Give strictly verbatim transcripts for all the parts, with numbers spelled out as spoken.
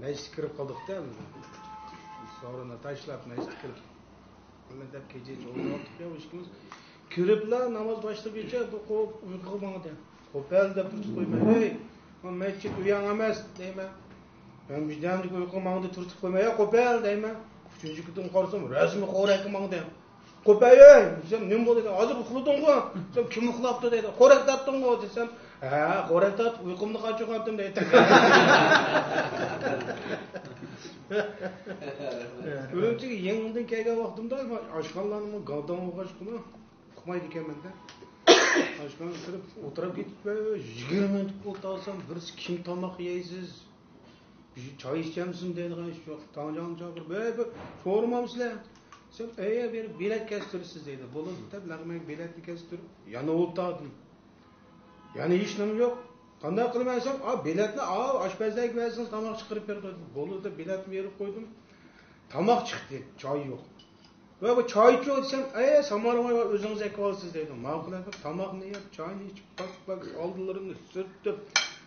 مەسچىتكە كىرىپ قالدۇق-دە. سورۇننى تاشلاپ مەسچىتكە كىرىپ. مەن دەپ كېچىچە ئولتۇرۇۋاتتۇق يا ئىككىمىز. كىرىپلا ناماز باشلىغىچە بۇ قوپۇپ ئۇيقۇغا ماڭدى. قوپەل دەپ تۇرۇپ قويماي، ھەي، مەسچىت ئۆيۈڭ ئەمەس دەيمەن. مەن ۋىجدانلىق ئۇيقۇغا ماڭدى تۇرۇپ قويماي، يا قوپەل دەيمەن. ئۈچىنچى كۈنى قارىسام رەسمىي خورەككە ماڭدى. قوپەي، دېسەم، نېمە بولدى؟ ھازىر ئۇخلىدىڭغۇ؟ دېسەم، كىم ئۇخلاپتۇ دەيدۇ. خورەك تارتتىڭغۇ؟ دېسەم، ھە، خورەك تارتىپ ئۇيقۇمنى قاچۇرغانتىم دەيدۇ. ئۈرۈمچىگە يېڭىدىن كەلگەن ۋاقتىمدا ئاشخانىلارنىڭ گاڭداڭ بولغاچقىمۇ ئۇقمايدىكەنمەن-دە. ئاشخانىغا كىرىپ ئولتۇرۇپ كېتىپ، يىگىرمە مىنۇت ئولتۇرسام، بىرسى كىم تاماق يەيسىز؟ چاي ئىچەمسىز دەيدىغان ئىش يوق. تاڭجاڭنى چاقىرىپ، ھەي، بىر سورىمامسىلەر؟ دېسەم، ئەيە، بېرىپ بېلەت كەستۈرىسىز دەيدۇ. بولىدۇ دەپ، لەغمەن بېلەتنى كەستۈرۈپ، يەنە ئولتۇردۇم. يەنە ھېچنېمە يوق. قانداق قىلىمەن دېسەم، ئا، بېلەتنى ئاۋۇ ئاشپەزلەرگە بەرسىڭىز، تاماق چىقىرىپ بېرىدۇ. بولىدۇ دەپ، بېلەتنى بېرىپ قويدۇم. تاماق چىقتى، چاي يوق. ۋە بۇ چايچۇ دېسەم، ئەي، سامارۋاي بار، ئۆزىڭىز ئەكىۋالىسىز دەيدۇ. ماقۇل دەپ، تاماقنى يەپ، چاينى ئىچىپ، پاك-پاك ئالدىلىرىمنى سۈرتۈپ،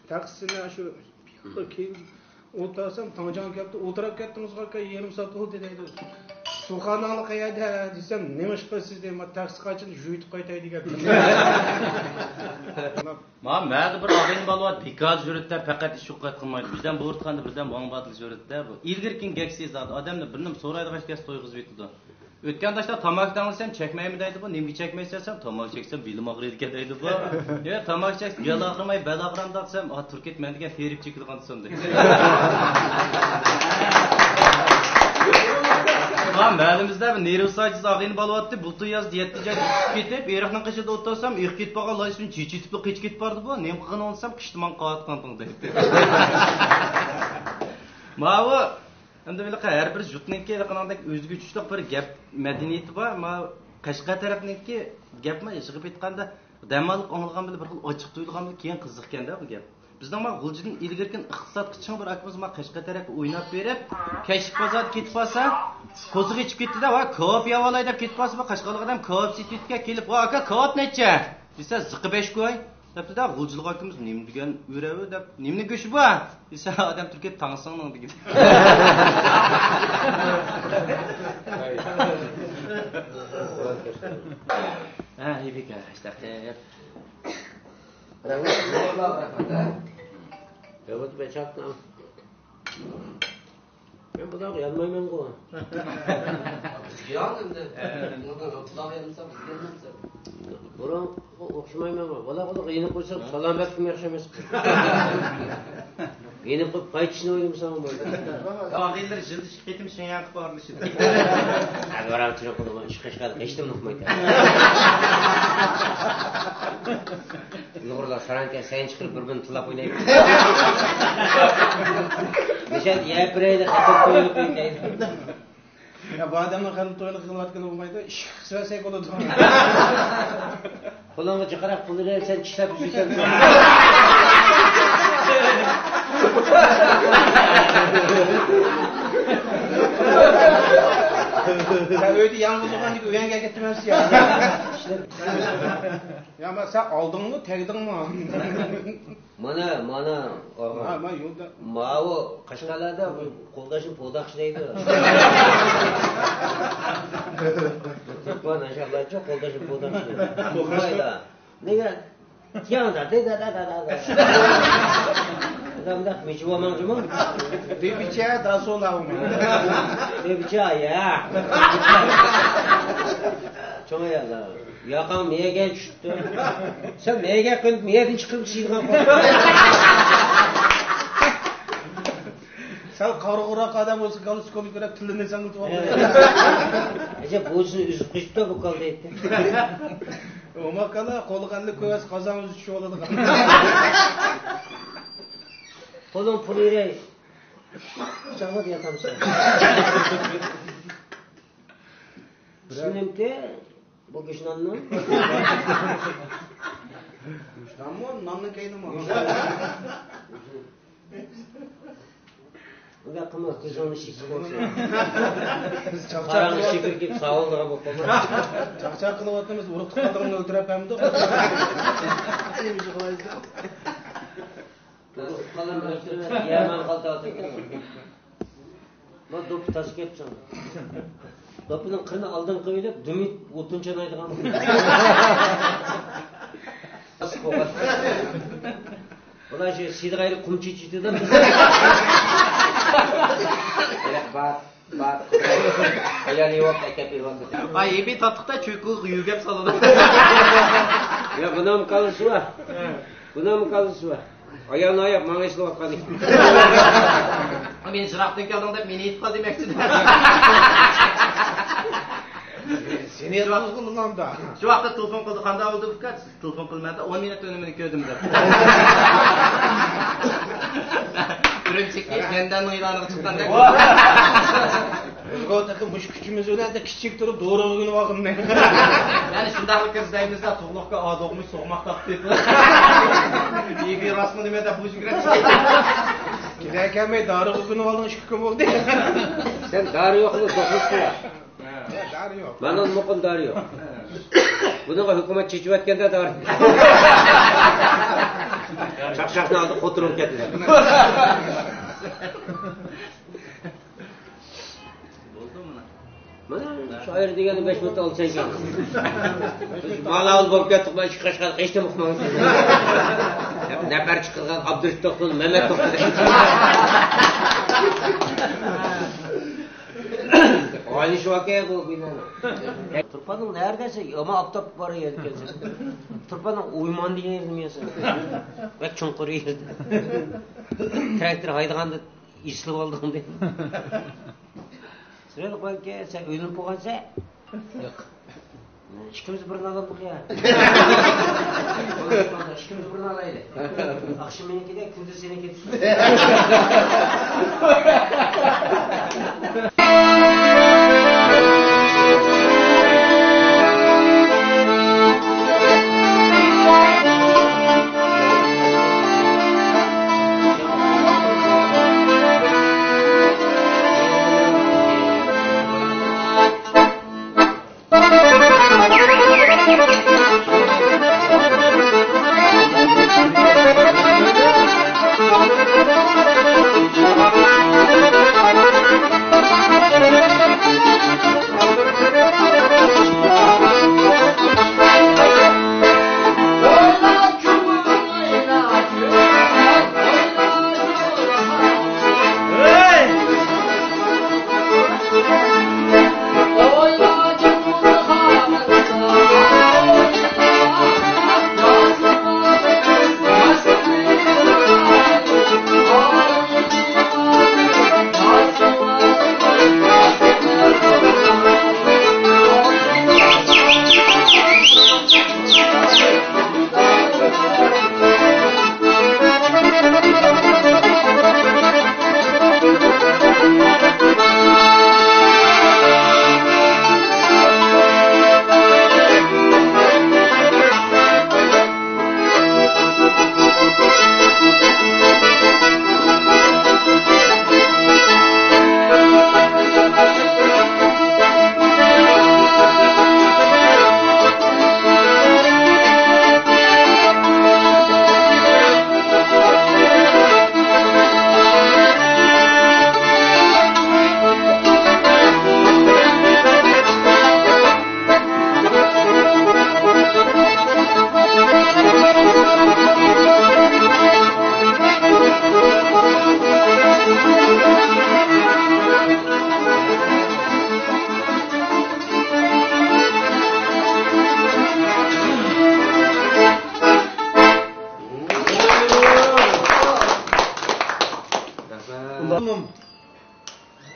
تەخسىنى شۇ كېيىن ئولتۇرسام، تاڭجاڭ كەپتۇ، ئولتۇرۇپ كەتتىڭىزغۇ ئاكا، يېرىم سائەت بولدى دەيدۇ. سۇخاناڭلار قەيەردە دېسەم، نېمىشقا سىز دەيمەن، تەخسە قاچىنى يۇيۇتۇپ قايتاي دېگەن. ما، مەدە بىر ئاغىنە بالا بار، بىكار يۈرىدۇ، پەقەت ئىش ھوقۇقەت قىلمايدۇ. بىردەم بۇ ئۇرۇتقاندا، بىردەم ۋاڭ باتىل يۈرىدۇ. بۇ ئىلگىرىكىن گەكسىز زادى، ئادەمنى بىر نېمە سورايدىغان ئىش كەلسە تويغۇزۇۋېتىدۇ. ئۆتكەن داشتا تاماكا تەڭلىسەم، چەكمەيمەن دەيدۇ بۇ. نېمىگە چەكمەيسەن دېسەم، تاماكا چەكسەم بېلىم ئاغرىيدىكەن دەيدۇ بۇ. يا تاماكا چەكسە بېلىم ئاغرىماي، بەل ئاغرامدۇ دېسەم، ئا، تۈركەت مەن دېگەن ھېرىپ چېكىدىغان دېسەم دەيدۇ. ھا، مەھەللىمىزدە بىر نېرۋىسى ئاجىز ئاغىنە بالا بارتتى، بۇلتۇر يازدا يەتتە جايدا چۈشۈپ كېتىپ، ئېرىقنىڭ قېشىدا ئولتۇرسام، ئېقىپ كېتىپ بارغان لايسىنى چېچىتىپلا قېچىپ كېتىپ باردى بۇ. نېمە قىلغىنىڭ دېسەم، قىشتىمان قاۋاتقانتىڭ دەيتتى. ماۋۇ ئەمدى ھېلىقى ھەر بىر يۇرتنىڭكى ھېلىقىنىڭدەك ئۆزگىچىلىك بىر گەپ مەدەنىيىتى بار. ما قەشقەر تەرەپنىڭكى گەپمۇ يىغىپ ئېيتقاندا، دەماللىق ئاڭلىغان بىلەن بىر خىل ئاچچىق تۇيۇلغان بىلەن كېيىن قىزىق ئىكەن-دە بۇ گەپ. بىزنىڭ ما غۇلجىدىن ئىلگىرىكى ئىقتىسادقا چىڭ بىر ئاكىمىز ما قەشقەر تەرەپكە ئويناپ بېرىپ، كەچلىك بازاردا كېتىپ قالسا، كوزىغا ئېچىپ كېتىدۇ، ۋاي، كاۋاپ يەۋالاي دەپ كېتىپ قالسا، بۇ قەشقەرلىق ئادەم كاۋاپ سېتىۋېتىدىكەن، كېلىپ، ۋاي ئاكا، كاۋاپ نەچچە؟ دېسە، زىققا بەش كوي. دەپتۇ-دە، غۇلجىلىق ئاكىمىز، نېمە دېگەن ئۆرە ئۇ دەپ، نېمىنىڭ گۆشى بۇ؟ دېسە، ئادەم تۈركىيە تاڭسىڭنىڭ دېگەن. ھە، ئىبىكە، ئىشتەقىر. رەھمەت، رەھمەت، رەھمەت. مەن بۇلارغا يانمايمەنغۇ. بىزگە يان ئەمدى. بۇلارغا يانمىسا، بىزگە يانمامسەن؟ بۇرۇنغا ئوخشىمايمەنغۇ. بالا، بالا، يېنىپ قويسا، سالامەتلىكىم ياخشى ئەمەس. يېنىپ قويۇپ، قايتىشنى ئويلىمىساڭ بولدى. ئاغىنىلەر يىلدا ئىككى قېتىم شېڭيەنگە ئارىلىشىدۇ. ئەنۋەر ئاغا تۇرۇپ قالىدىغان ئىش قەشقەردە ھېچنېمە ئۇقمايدۇ. ئۇيغۇرلار ساراڭكە سەينى چىقىرىپ بىر-بىرىنى تىللاپ ئوينايدۇ. نىشان يەپ بېرەيلى، خەتەر قويۇلۇپ كېتەيلى. يا، بۇ ئادەمنىڭ خەتەر تويلۇق قىلىۋاتقىنى بولمايدۇ، ئىشىك قىسىۋەرسەك بولىدۇ. قولۇڭغا جىقراق پۇل بېرەي، سەن چىشلەپ يۈرسەن. سەن ئۆيدە يالغۇز تۇرغاندىكىن ئۆيۈڭگە كەتتىمەن يا. يا، ما، سەن ئالدىڭمۇ، تەگدىڭمۇ؟ مانا، مانا، ئاغا. ھا، ما يولدا. ماۋۇ قەشقەرلەردە بۇ قولداشنى پوداقچى دەيدۇ. تۇرپان ئاشاقلارچۇ قولداشنى پوداقچى دەيدۇ. ئۇقمايلا. نېگە؟ تياڭدا، دېدە، دادا، دادا. ئادەمدە مىجىۋا ماڭجىمۇ؟ بىبىچە داسولاۋمۇ؟ بىبىچە، يا. چوڭ ئاياللار. ياقاڭ مېيەگە چۈشۈپتۇ. سەن مېيەگە قېنىپ، مېيەدىن چىقىرىپ چىشىدىغان قورقۇپ. سەن قارىغۇراق ئادەم بولسا، گالستۇكۇڭنى كۆرۈپ، تىلىنى سەڭگىتىپ ئالدى. ئەجەب، بوۋىسىنى ئۈزۈپ قېچىپتۇ بۇ كال دەيتتى. ئوماكالا، قولىغا ئەللىك كويۋەتسە، قازان ئۆزى چۈشۈۋالىدىغان. قولۇڭ پۇل بېرەي. چاغلاپ ياتامسەن. ئىسمىنىڭكى بۇ گۆشناننىڭ. گۆشنانمۇ؟ ناننىڭ كەينىمۇ؟ بۇنداق قىلما، كۆزۈڭنى شىشىپ قويسۇن. بىز چاقچاق قاراڭغۇ قىلىۋاتىمىز. شېكىر كېلىپ ساۋۇلدىغان بولۇپ قالدى. چاقچاق قىلىۋاتىمىز، ئۇرۇق تۇغقانلىرىمنى ئۆلتۈرۈپ ھەمدۇق. نېمە ئىش قىلايسىز؟ قالام ئۆستۈرۈپ يەمەن قالتىۋاتىدۇ. ما دوپپا تاس كەپسەن. دوپپىنىڭ قىرىنى ئالدىن قىلىۋېلىپ، دۈمى ئوتۇن چانايدىغان. بۇلار شۇ سىدغايرى قۇم چېچىتىدۇ. بار، بار. ئايال يوق، ئەكەپ بېرىۋاتىدۇ. ئاي، ئېبى تاتلىقتا چۆكۈپ يۆگەپ سالىدۇ. يا، بۇنىڭ كاللىسى بار. بۇنىڭ كاللىسى بار. ئايالنى ئاياپ ماڭا ئېسىلىۋاتقان ئىكەن. مېنى يىراقتىن كەلدىڭ دەپ مېنى ئېيتقا دېمەكچىدى. سېنى ئېيتقۇزغىنىڭدا. شۇ ۋاقىتتا تېلېفون قىلدى، قانداق بولدى ئۇكا؟ تېلېفون قىلمايدۇ، ئون مىنۇت ئۈنۈمىنى كۆردۈم دەپ. ئۈرۈمچىدىكى جەندەلنىڭ ئېلانىغا چىققاندەك. بىزغۇ تېخى مۇشۇ كۈچىمىز بىلەن كىچىك تۇرۇپ دورا ئۆگىنىۋالغىنىمىز. يەنى شۇنداقلا كىرىزدەيمىز-دە، تۇغلۇققا ئادوغمۇش سوغماق تاپتى. ئىگى راستمۇ دېمە دەپ بۇژۇ كىرەتتى. كېلەر كەلمەي دارىغا ئۆگىنىۋالدىڭ، ئىككى كۈن بولدى. سەن دارى يوقمۇ، سوغۇق سۇ. دارى يوق. مانا مۇقىم دارى يوق. بۇنىڭغا ھۆكۈمەت چېچىۋەتكەندە دارى. چاقچاقنى ئالدى قوتۇرۇپ كەتتى. مانا شائىر دېگەننى بەش مىنۇت ئالسايكەن. مالاۋۇل بولۇپ كەتتۇق، مانا ئىككى قەشقەر قېچىپ ئۇقماڭ. نەپەر چىقىرغان ئابدۇرېشىت توختىدى، مەمەت توختىدى. ئايلىشىۋاتقان بۇ بىنانى. تۇرپاننىڭ نەرىدە دېسە، يامان ئاپتاپ بار يەردىكەنسەن. تۇرپاننىڭ ئويمان دېگەن يېرىنى بىلمەيسەن. بەك چوڭقۇر يەر. تىراكتور ھايدىغاندا ئېسىلىپ ئالدىڭ دەيدۇ. سىرىلىق باركەن، سەن ئۆيلىنىپ بولغانسەن. ياق. ئىككىمىز بىرنى ئالامدۇق يا. ئىككىمىز بىرنى ئالايلى. ئاخشىمى مېنىڭكىدە، كۈندۈز سېنىڭكىدە.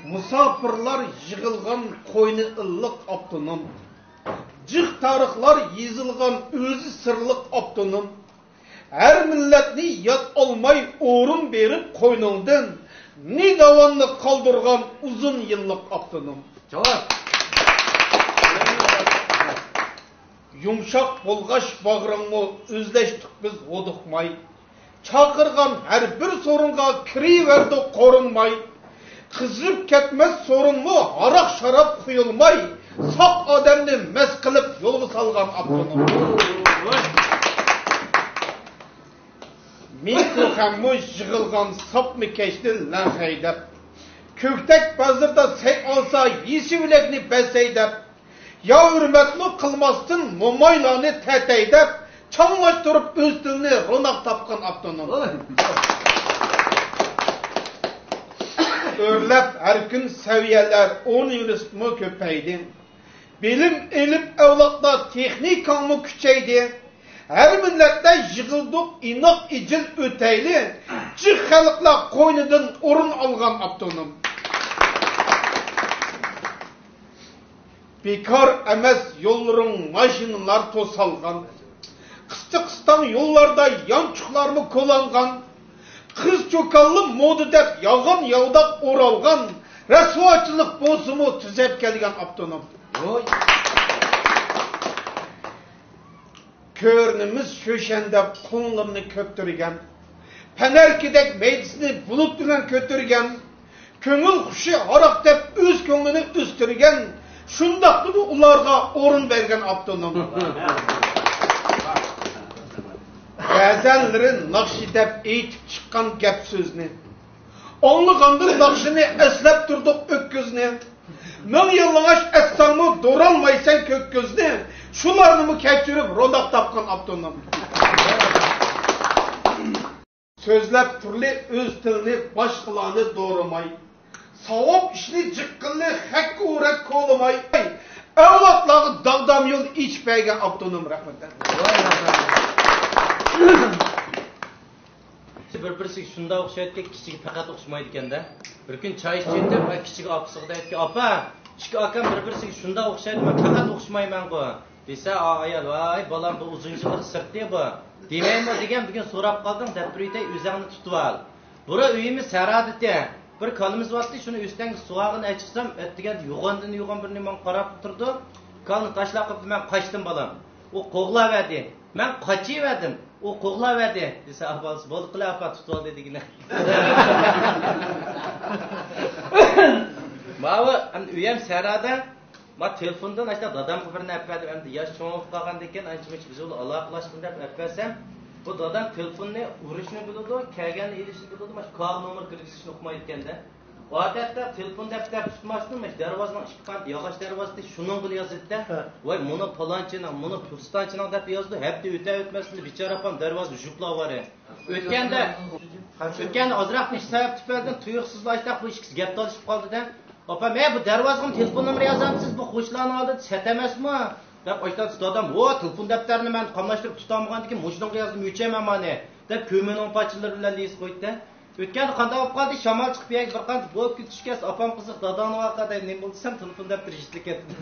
مۇساپىرلار يىغىلغان قوينى ئىللىق ئاپتونوم. جىق تارىخلار يېزىلغان ئۆزى سىرلىق ئاپتونوم. ھەر مىللەتنى ياد ئالماي ئورۇن بېرىپ قوينۇڭدىن، نىداۋاننى قالدۇرغان ئۇزۇن يىللىق ئاپتونوم. جاۋاب. يۇمشاق بولغاچ باغرىڭمۇ، ئۆزلەشتۇق بىز ھودۇقماي. چاقىرغان ھەر بىر سورۇنغا كىرىۋەردۇق قورۇنماي. قىزىپ كەتمەس سورۇنمۇ ھاراق-شاراب قۇيۇلماي، ساق ئادەمنى مەست قىلىپ يولغا سالغان ئاپتونوم. مىڭ تۇخەنمۇ يىغىلغان ساپما كەشتىن لەڭ ھەيدەپ، كۆكتەك بازىرىدا سەي ئالسا يېشىۋىلەكنى بەسەي دەپ، يا ھۆرمەتمۇ قىلماستىن مومايلارنى تەتەي دەپ، چاڭلاشتۇرۇپ ئۆز تىلىنى روناق تاپقان ئاپتونوم. ئۆرلەپ ھەر كۈن سەۋىيەلەر، ئۇنىۋېرسىتېتمۇ كۆپەيدى. بىلىم ئېلىپ ئەۋلادلار، تېخنىكاڭمۇ كۈچەيدى. ھەر مىللەتتە يىغىلدۇق، ئىناق ئىجىل ئۆتەيلى. جىق خەلقلەر قوينىدىن ئورۇن ئالغان ئاپتونوم. بىكار ئەمەس يوللىرىڭ، ماشىنىلار توسالغان. قىسچا قىستاڭ يوللاردا يانچۇقلارمۇ كولانغان. قىز چوكانلىق مودا دەپ يالغان ياۋىداق ئورالغان. رەسۋاچىلىق بولسىمۇ تۈزەپ كەلگەن ئاپتونوم. ۋوي. كۆرۈنىمىز شۆشەن دەپ قوڭلىرىنى كۆپتۈرگەن. پەنەركىدەك مەيدىسىنى بۇلۇت بىلەن كۆتۈرگەن. كۆڭۈل خۇشى ھاراق دەپ ئۆز كۆڭلىنى ئۆستۈرگەن. شۇنداقتىمۇ ئۇلارغا ئورۇن بەرگەن ئاپتونوم. بەزەنلىرى ناخشا دەپ ئېيتىپ چىققان گەپ سۆزنى، ئاڭلىغاندىن ناخشىنى ئەسلەپ تۇردۇق ئۆكۈزنى. مىڭ يالىڭاچ ئەتسەڭمۇ دورالمايسەن كۆك كۆزنى. شۇلارنىمۇ كەچۈرۈپ روناق تاپقان ئاپتونوم. سۆزلەپ تۇرلى ئۆز تىلىنى باشقىلارنى دورىماي. ساۋاب ئىشنى جىق قىللى خەققە ئۇرەك كولىماي. ئەۋلادلارغا داغدام يول ئېچىپ بەرگەن ئاپتونوم. رەھمەت. بىر-بىرسىگە شۇنداق ئوخشايدىكەن، كىچىكى پەقەت ئوخشىمايدىكەن-دە. بىر كۈنى چاي ئىچىۋېتىپ، كىچىكى ئاپىسىغا دەيدىكەن، ئاپا، ئىككى ئاكام بىر-بىرسىگە شۇنداق ئوخشايدۇ، مەن پەقەت ئوخشىمايمەنغۇ، دېسە، ئا، ئايال، ۋاي بالام، بۇ ئۇزۇن يىللىق سىرتى بۇ. دېمەيمۇ دېگەن، بۈگۈن سوراپ قالدىڭ، دەپ بېرىۋېتەي، ئۆزۈڭنى تۇتۇۋال. بۇرا ئۆيىمىز سەھرادىتى. بىر كالىمىز بارتتى، شۇنى ئۆستەڭگە سۇغارغىلى ئەچىقسام، ئەتىگەندە يوغاندىن يوغان بىرنى ماڭا قاراپ تۇرىدۇ. كالىنى تاشلاپ قويۇپتۇ، مەن قاچتىم بالام. ئۇ قوغلاۋەردى. مەن قاچىۋەردىم. ئۇ قوغلاۋەردى. دېسە، ئاھ، بالىسى، بولدى قىلە، ئاپا، تۇتۇۋالدى دېگىنە. ماۋۇ، ئەمدى ئۆيەم سەھرادا. ما تېلېفوندىن ئاشۇنداق دادامغا بىرنى ئەپەردىم. ئەمدى ياش چوڭ بولۇپ قالغاندىكىن، ئانچە-مۇنچە بىز بىلەن ئالاقىلاشقىن دەپ ئەپەرسەم، بۇ دادام تېلېفوننى ئۇرۇشنى بىلىدۇ، كەلگەننى ئېلىشنى بىلىدۇ، مانا شۇ كارت نومۇر كىرگۈزۈشنى ئۇقمايدىكەن-دە. ئادەتتە تېلېفون دەپتەر تۇتماستىن، مانا شۇ دەرۋازىنىڭ ئىككى قانات ياغاچ دەرۋازىسى شۇنىڭ بىلەن يازىدىكەن-دە. ھە. ۋاي، مۇنۇ پالانچىنىڭ، مۇنۇ پۇستانچىنىڭ دەپ يازىدۇ. ھەپتە ئۆتە-ئۆتمەستىن بىچارە ئاپام دەرۋازىنى يۇيۇپلا ئاۋارە. ئۆتكەندە، ئۆتكەندە ئازراق ئىش سەۋەبى تۈپەيلىدىن تۇيۇقسىزلا ئاشۇنداق بۇ ئىككىسى گەپ تالىشىپ قالدى-دە. ئاپام، ھە، بۇ دەرۋازىغىمۇ تېلېفون نومۇرى يازامسىز؟ بۇ قوشنىلارنىڭ ئالدىدا سەت ئەمەسمۇ؟ دەپ ئاشۇنداق دادام، ھو، تېلېفون دەپتەرنى مەن قاملاشتۇرۇپ تۇتالمىغاندىكىن مۇشۇنىڭغا يازدىم، ئۆچەيمەن مانى، دەپ كۆمۈرنىڭ پارچىلىرى بىلەن يېزىپ قويدى-دە. ئۆتكەندە قانداق بولۇپ قالدى؟ شامال چىقىپ يەرگە بىر قانچە بولۇپ كېتىش كەلسە، ئاپام قىزىق داداڭنىڭ ۋاقا دەيدۇ، نېمە بولدى دېسەم، تېلېفون دەپتىرى يىرتىلىپ كەتتى.